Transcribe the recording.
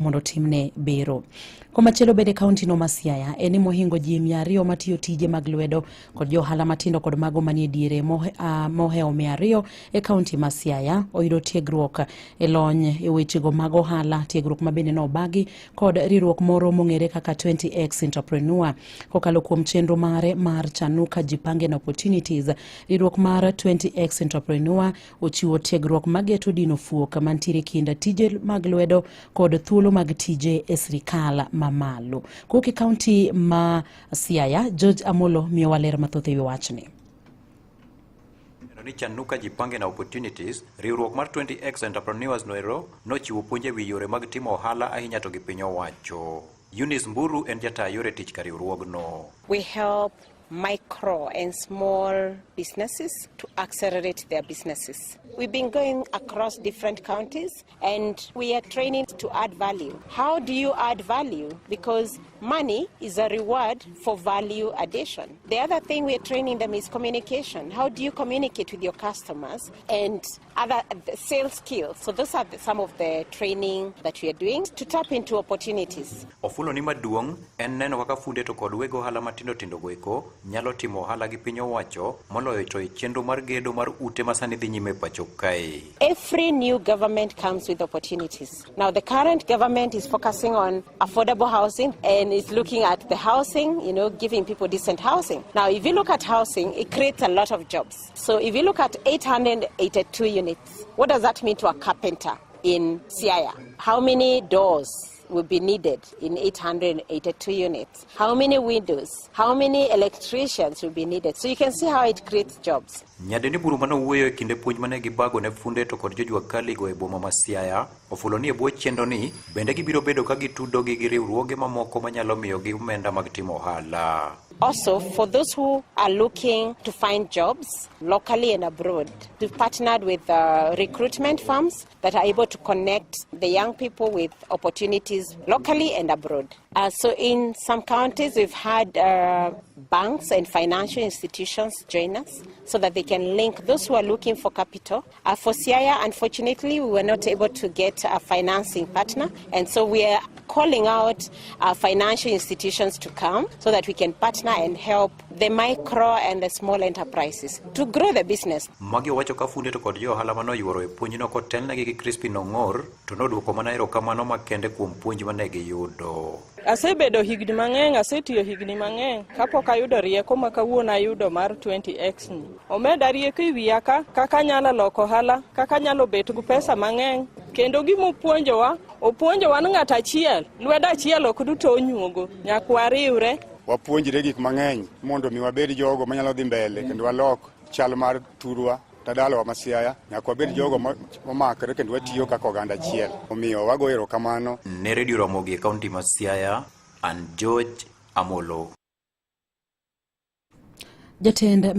Mondo otimne bero. Komachielo bende kaunti no ma Siaya en ni mohingo ji 200 matiyo tije mag lwedo kod johala matindo kod mago manie diere mohewo 200 e kaunti ma Siaya oyudo tiegruok e lony e wechego mag ohala, tiegruok ma bende nobagi kod riwruok moro mong'ere kaka 20x Entrepreneur kokalo kuom chenro mare mar Chanuka Jipange and Opportunities. Riwruok mar 20x Entrepreneur ochiwo tiegruok mageto dino fuok mantiere kind tije mag lwedo kod thuolo mag tije e sirikal mamalo. Kowuok e kaunti ma Siaya, George Amolo miyowa ler mathoth e wi wachni. Ni Chanuka Jipange na Opportunities, riwruok mar 20x Entrepreneurs noero nochiwo puonj e wi yore mag timo ohala ahinya to gi piny owacho. Eunice Mburu en jata yore tich ka riwruogno. We help micro and small businesses to accelerate their businesses. We've been going across different counties and we are training to add value. How do you add value? Because money is a reward for value addition. The other thing we are training them is communication. How do you communicate with your customers and other sales skills? So those are some of the training that we are doing to tap into opportunities. Ofulo ni maduong' en neno kaka funde to kod weg ohala matindo tindo goeko nyalo timo ohala gi piny owacho moloyo to e chenro mar gedo mar ute ma sani dhi nyime e pacho kae. Every new government comes with opportunities. Now the current government is focusing on affordable housing and is looking at the housing, giving people decent housing. Now if you look at housing, it creates a lot of jobs. So if you look at 882 units, what does that mean to a carpenter in Siaya? How many doors will be needed in 882 units? How many windows? How many electricians will be needed? So you can see how it creates jobs. Nyadendi Buru mane owuoyo e kinde puonj mane gibago ne funde to kod jojua kali go e boma ma Siaya, ofulo ni e bwo chenro ni bende gibiro bedo ka gitudogi gi riwruoge mamoko manyalo miyogi omenda mag timo ohala. Also, for those who are looking to find jobs locally and abroad, we've partnered with recruitment firms that are able to connect the young people with opportunities locally and abroad. So in some counties, we've had banks and financial institutions join us so that they can link those who are looking for capital. For Siaya, unfortunately, we were not able to get a financing partner, and so we are calling out financial institutions to come so that we can partner and help the micro and the small enterprises to grow the business. Magi owacho ka funde to kod jo ohala mane oyuoro e puonjno kotelnegi gi Crispin Ong'or to nodwoko mana erokamano makende kuom puonj mane giyudo. Asebedo higni mang'eny, asetiyo higni mang'eny kapok ayudo rieko ma kawuono ayudo mar 20x ni. Omeda rieko e wiya ka, kaka anyalo loko ohala, kaka anyalo bet gi pesa mang'eny. Kendo gima opuonjowa, opuonjowa ni ng'ato achiel, lwedo achiel ok duto onyuogo, nyaka wariwre. Wapuonjre gik mang'eny mondo mi wabed jogo manyalo dhi mbele kendo walok chal mar thurwa ta dalawa ma Siaya, nyaka wabed jogo momakre kendo watiyo kaka oganda achiel. Omiyo wago erokamano. Ne Radio Ramogi e kaunti ma Siaya, an George Amolo. Jatend migawo